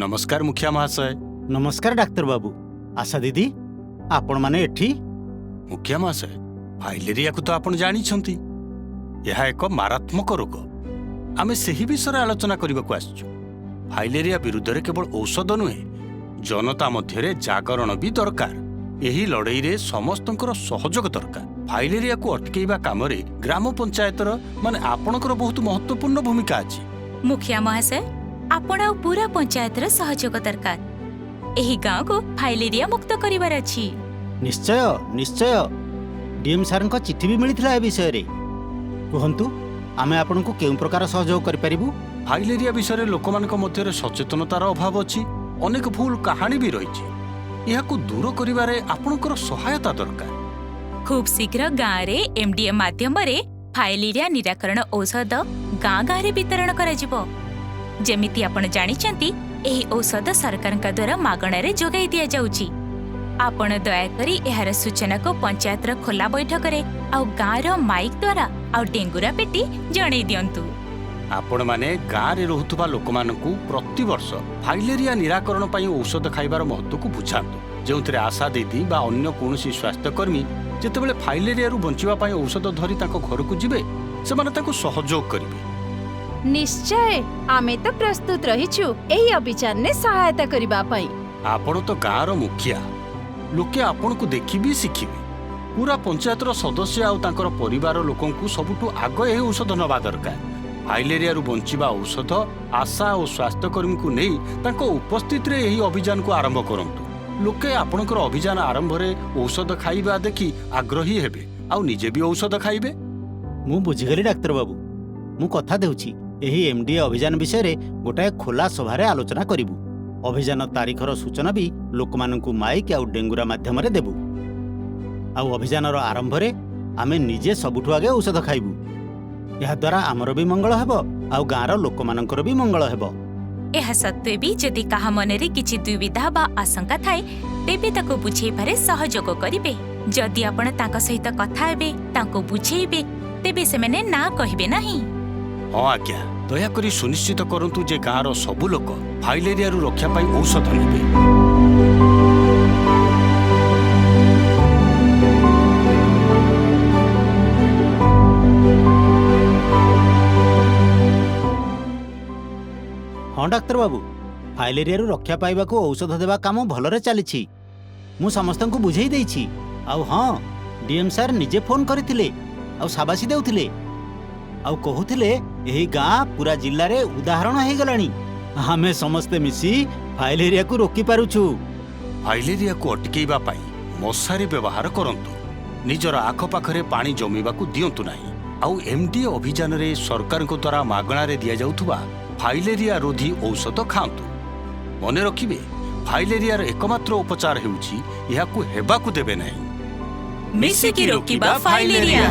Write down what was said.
ନମସ୍କାର ମୁଖିଆ ମହାଶୟ। ନମସ୍କାର ଡାକ୍ତର ବାବୁ। ଆଶା ଦିଦି, ଆପଣମାନେ ଏଠି? ମୁଖିଆ ମହାଶୟ, ଫାଇଲେରିଆକୁ ତ ଆପଣ ଜାଣିଛନ୍ତି। ଏହା ଏକ ମାରାତ୍ମକ ରୋଗ। ଆମେ ସେହି ବିଷୟରେ ଆଲୋଚନା କରିବାକୁ ଆସିଛୁ। ଫାଇଲେରିଆ ବିରୁଦ୍ଧରେ କେବଳ ଔଷଧ ନୁହେଁ, ଜନତା ମଧ୍ୟରେ ଜାଗରଣ ବି ଦରକାର। ଏହି ଲଢ଼େଇରେ ସମସ୍ତଙ୍କର ସହଯୋଗ ଦରକାର। ଫାଇଲେରିଆକୁ ଅଟକେଇବା କାମରେ ଗ୍ରାମ ପଞ୍ଚାୟତର, ମାନେ ଆପଣଙ୍କର ବହୁତ ମହତ୍ତ୍ୱପୂର୍ଣ୍ଣ ଭୂମିକା ଅଛି। ମୁଖିଆ ମହାଶୟ, ଆପଣ ଆଉ ପୁରା ପଞ୍ଚାୟତର ସହଯୋଗ ଦରକାର। ଏହି ଗାଁକୁ ଫାଇଲେରିଆ ମୁକ୍ତ କରିବାର ଅଛି। ନିଶ୍ଚୟ, ନିଶ୍ଚୟ। ଡିଏମ୍ ସାର୍ଙ୍କ ଚିଠି ବି ମିଳିଥିଲା ଏ ବିଷୟରେ। କୁହନ୍ତୁ, ଆମେ ଆପଣଙ୍କୁ କେଉଁ ପ୍ରକାର ସହଯୋଗ କରିପାରିବୁ? ଫାଇଲେରିଆ ବିଷୟରେ ଲୋକମାନଙ୍କ ମଧ୍ୟରେ ସଚେତନତାର ଅଭାବ ଅଛି। ଅନେକ ଭୁଲ କାହାଣୀ ବି ରହିଛି। ଏହାକୁ ଦୂର କରିବାରେ ଆପଣଙ୍କର ସହାୟତା ଦରକାର। ଖୁବ୍ ଶୀଘ୍ର ଗାଁରେ ଏମଡିଏ ମାଧ୍ୟମରେ ଫାଇଲେରିଆ ନିରାକରଣ ଔଷଧ ଗାଁ ଗାଁରେ ବିତରଣ କରାଯିବ। ଯେମିତି ଆପଣ ଜାଣିଛନ୍ତି, ଏହି ଔଷଧ ସରକାରଙ୍କ ଦ୍ୱାରା ମାଗଣାରେ ଯୋଗାଇ ଦିଆଯାଉଛି। ଆପଣ ଦୟାକରି ଏହାର ସୂଚନାକୁ ପଞ୍ଚାୟତର ଖୋଲା ବୈଠକରେ ଆଉ ଗାଁର ମାଇକ୍ ଦ୍ୱାରା ଆଉ ଡେଙ୍ଗୁରା ପେଟି ଜଣେଇ ଦିଅନ୍ତୁ। ଆପଣମାନେ ଗାଁରେ ରହୁଥିବା ଲୋକମାନଙ୍କୁ ପ୍ରତିବର୍ଷ ଫାଇଲେରିଆ ନିରାକରଣ ପାଇଁ ଔଷଧ ଖାଇବାର ମହତ୍ତ୍ୱକୁ ବୁଝାନ୍ତୁ, ଯେଉଁଥିରେ ଆଶା ଦିଦି ବା ଅନ୍ୟ କୌଣସି ସ୍ୱାସ୍ଥ୍ୟକର୍ମୀ ଯେତେବେଳେ ଫାଇଲେରିଆରୁ ବଞ୍ଚିବା ପାଇଁ ଔଷଧ ଧରି ତାଙ୍କ ଘରକୁ ଯିବେ, ସେମାନେ ତାଙ୍କୁ ସହଯୋଗ କରିବେ। ନିଶ୍ଚୟ, ଆମେ ତ ପ୍ରସ୍ତୁତ ରହିଛୁ ଏହି ଅଭିଯାନରେ ସହାୟତା କରିବା ପାଇଁ। ଆପଣ ତ ଗାଁର ମୁଖିଆ। ଲୋକେ ଆପଣଙ୍କୁ ଦେଖି ବି ଶିଖିବେ। ପୁରା ପଞ୍ଚାୟତର ସଦସ୍ୟ ଆଉ ତାଙ୍କର ପରିବାର ଲୋକଙ୍କୁ ସବୁଠୁ ଆଗ ଏହି ଔଷଧ ନେବା ଦରକାର। ଫାଇଲେରିଆରୁ ବଞ୍ଚିବା ଔଷଧ ଆଶା ଓ ସ୍ୱାସ୍ଥ୍ୟକର୍ମୀଙ୍କୁ ନେଇ ତାଙ୍କ ଉପସ୍ଥିତିରେ ଏହି ଅଭିଯାନକୁ ଆରମ୍ଭ କରନ୍ତୁ। ଲୋକେ ଆପଣଙ୍କର ଅଭିଯାନ ଆରମ୍ଭରେ ଔଷଧ ଖାଇବା ଦେଖି ଆଗ୍ରହୀ ହେବେ ଆଉ ନିଜେ ବି ଔଷଧ ଖାଇବେ। ମୁଁ ବୁଝିଗଲି ଡାକ୍ତର ବାବୁ। ମୁଁ କଥା ଦେଉଛି, ଏହି ଏମ୍ଡିଏ ଅଭିଯାନ ବିଷୟରେ ଗୋଟାଏ ଖୋଲା ସଭାରେ ଆଲୋଚନା କରିବୁ। ଅଭିଯାନ ତାରିଖର ସୂଚନା ବି ଲୋକମାନଙ୍କୁ ମାଇକ୍ ଆଉ ଡେଙ୍ଗୁରା ମାଧ୍ୟମରେ ଦେବୁ। ଆଉ ଅଭିଯାନର ଆରମ୍ଭରେ ଆମେ ନିଜେ ସବୁଠୁ ଆଗେ ଔଷଧ ଖାଇବୁ। ଏହାଦ୍ୱାରା ଆମର ବି ମଙ୍ଗଳ ହେବ ଆଉ ଗାଁର ଲୋକମାନଙ୍କର ବି ମଙ୍ଗଳ ହେବ। ଏହା ସତ୍ତ୍ୱେ ବି ଯଦି କାହା ମନରେ କିଛି ଦ୍ୱିବିଧା ବା ଆଶଙ୍କା ଥାଏ, ତେବେ ତାକୁ ବୁଝେଇବାରେ ସହଯୋଗ କରିବେ। ଯଦି ଆପଣ ତାଙ୍କ ସହିତ କଥା ହେବେ, ତାଙ୍କୁ ବୁଝେଇବେ, ତେବେ ସେମାନେ ନା କହିବେ ନାହିଁ। ହଁ ଆଜ୍ଞା, ଦୟାକରି ସୁନିଶ୍ଚିତ କରନ୍ତୁ ଯେ ଗାଁର ସବୁ ଲୋକ ଫାଇଲେରିଆରୁ ରକ୍ଷା ପାଇଁ ଔଷଧ ନେବେ। ହଁ ଡାକ୍ତର ବାବୁ, ଫାଇଲେରିଆରୁ ରକ୍ଷା ପାଇବାକୁ ଔଷଧ ଦେବା କାମ ଭଲରେ ଚାଲିଛି। ମୁଁ ସମସ୍ତଙ୍କୁ ବୁଝେଇ ଦେଇଛି। ଆଉ ହଁ, ଡିଏମ୍ ସାର୍ ନିଜେ ଫୋନ୍ କରିଥିଲେ ଆଉ ସାବାସୀ ଦେଉଥିଲେ ଆଉ କହୁଥିଲେ ଏହି ଗାଁ ପୁରା ଜିଲ୍ଲାରେ ଉଦାହରଣ ହେଇଗଲାଣି। ଆମେ ସମସ୍ତେ ମିଶି ଫାଇଲେରିଆକୁ ରୋକିପାରୁଛୁ। ଫାଇଲେରିଆକୁ ଅଟକେଇବା ପାଇଁ ମଶାରୀ ବ୍ୟବହାର କରନ୍ତୁ। ନିଜର ଆଖପାଖରେ ପାଣି ଜମିବାକୁ ଦିଅନ୍ତୁ ନାହିଁ। ଆଉ ଏମ୍ଡିଏ ଅଭିଯାନରେ ସରକାରଙ୍କ ଦ୍ୱାରା ମାଗଣାରେ ଦିଆଯାଉଥିବା ଫାଇଲେରିଆ ରୋଧୀ ଔଷଧ ଖାଆନ୍ତୁ। ମନେ ରଖିବେ, ଫାଇଲେରିଆର ଏକମାତ୍ର ଉପଚାର ହେଉଛି ଏହାକୁ ହେବାକୁ ଦେବେ ନାହିଁ। ମିଶିକି ରୋକିବା ଫାଇଲେରିଆ।